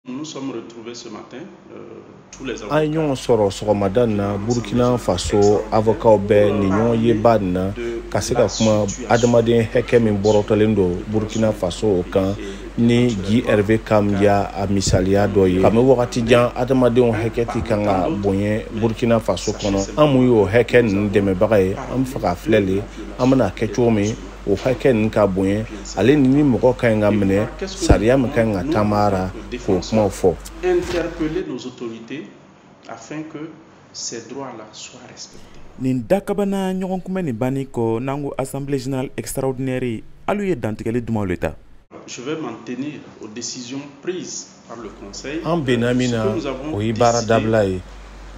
Nous sommes retrouvés ce matin, tous les An ye ɲɔgɔn sɔrɔ sɔgɔmada in na, Burkina Faso avocats bɛɛ nin ɲɔgɔn yeba nin na, ka se ka kuma adamaden hakɛ min bɔrɔtɔlen don Burkina Faso, o kan ni Guy Hervé Kam y'a a misaliya dɔ ye. Kabini wagati jan, adamadenw hakɛ ti kan ka bonya Burkina Faso kɔnɔ. An mun y'o hakɛ ninnu dɛmɛbaga ye, an bɛ fɛ ka filɛ le, an bɛna kɛ cogo min o hakɛ ninnu ka bonya, ale ni mɔgɔ ka ɲi ka minɛ, sariya min ka ɲi ka taama ra, k'o kumaw fɔ. Interpeller nos autorités afin que ces droits-là soient respectés. Nin dakabana ɲɔgɔn kunbɛn nin banni kɔ, n'an ko assemblée générale extraordinaire, alu ye dantigɛli dumanw le ta? Je vais m'en tenir aux décisions prises par le Conseil. An benna min na, o ye baara dabila ye.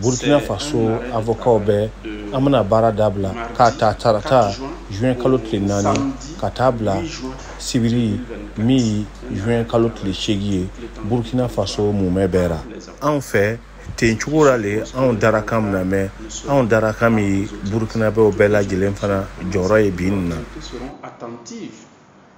Burkina Faso avocats bɛɛ, an bɛna baara dabila k'a ta tarata juin kalo tile 4, ka taa bila sibiri min ye juin kalo tile 8 ye, Burkina Faso mumɛ bɛɛ ra. Anw fɛ ten cogo la le, anw darakan min na mɛn, anw darakan min ye Burkinabɛw bɛɛ lajɛlen fana jɔyɔrɔ ye bi nin na. Seront attentives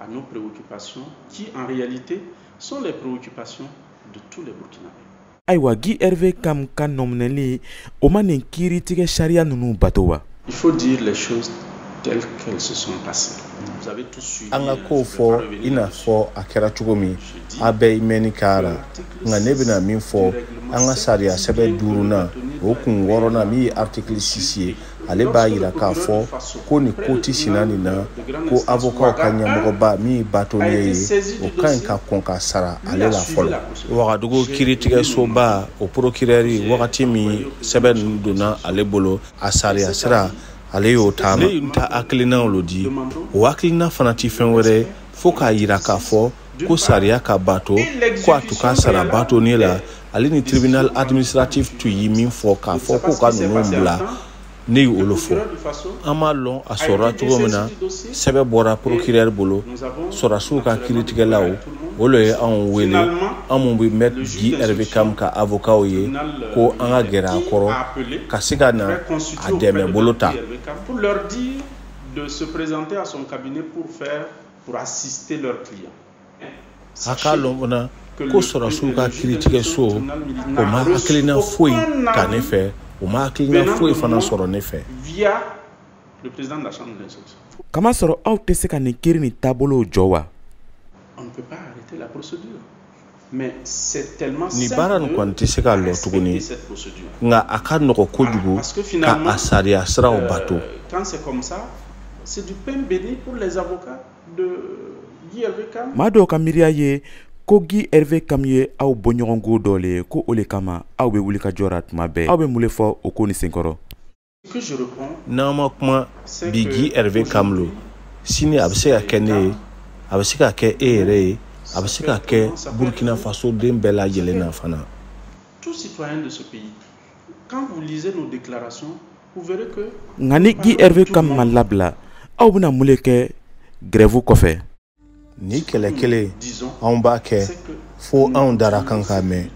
à nos préoccupations qui en réalité sont les préoccupations de tous les Burkinabés. Ayiwa, Guy Hervé Kam ka nɔminɛli, o ma nin kiiritigɛ sariya ninnu bato wa? Il faut dire les choses telles qu'elles se sont passées. Vous avez tous suivi. An ka kow fɔ i n'a fɔ a kɛra cogo min, a bɛɛ mɛnni k'a nka ne bɛna min fɔ, an ka sariya sɛbɛn duurunan, o kun wɔɔrɔnan min ye article 6 ye, ale b'a yira k'a fɔ ko nin ko ti sina nin na, ko avocat ka ɲɛmɔgɔba min ye bâtonnier ye, o ka ɲi ka kɔn ka sara ale la fɔlɔ. Wagadugu kiiritigɛsoba, o procureur, wagati min sɛbɛn ninnu donna ale bolo, a sariya sira, ale y'o taama. Ne ye n ta hakilinaw lo di. O hakilina fana ti fɛn wɛrɛ fo k'a yira k'a fɔ ko sariya ka bato, ko a tun ka sara bâtonnier la. Ale ni tribunal administratif tun ye min fɔ, k'a fɔ k'u ka ninnu bila, ne ye olu fɔ. An m'a lɔn a sɔrɔla cogo min na, sɛbɛn bɔra procureur bolo. Sɔrɔdasiw ka kiiritigɛlaw, o le ye anw wele, an mun bɛ maître Guy Hervé Kam ka avocat ye, ko an ka gɛrɛ a kɔrɔ ka se ka na a dɛmɛ bolo ta. Pour leur dire de se présenter à son cabinet pour assister leurs clients. A k'a lɔn fana ko sɔrɔdasiw ka kiiritigɛso, o ma hakilina foyi ta ne fɛ, o ma hakilina foyi fana sɔrɔ ne fɛ. Via le président de la chambre d'instruction. Kamasɔrɔ aw tɛ se ka nin kiiri nin taabolow jɔ wa? On ne peut pas arrêter la procédure. Mais c'est tellement Nin baara nin kɔni tɛ se ka lɔ tuguni, nka a ka nɔgɔ kojugu ka a sariya siraw bato. Quand c'est comme ça, c'est du pain béni pour les avocats de Guy Hervé Kam. Maa dɔw ka miiriya ye ko Guy Hervé Kam ye aw bɔɲɔgɔnko dɔ le ye, ko o le kama aw bɛ wuli ka jɔ ra tuma bɛɛ. Aw bɛ mun le fɔ o ko nin senkɔrɔ? N'an ma kuma bi, Guy Hervé Kam lo, sini a bɛ se ka kɛ ne ye, a bɛ se ka kɛ e yɛrɛ ye, a bɛ se ka kɛ Burkina Faso den bɛɛ lajɛlen na fana. Tout citoyen de ce pays, quand vous lisez nos déclarations, vous verrez que Nka ni Guy Hervé Kam ma labila, aw bɛna mun le kɛ grève kɔfɛ? Ni kɛlɛ kelen, anw b'a kɛ fo anw dara kan ka mɛn.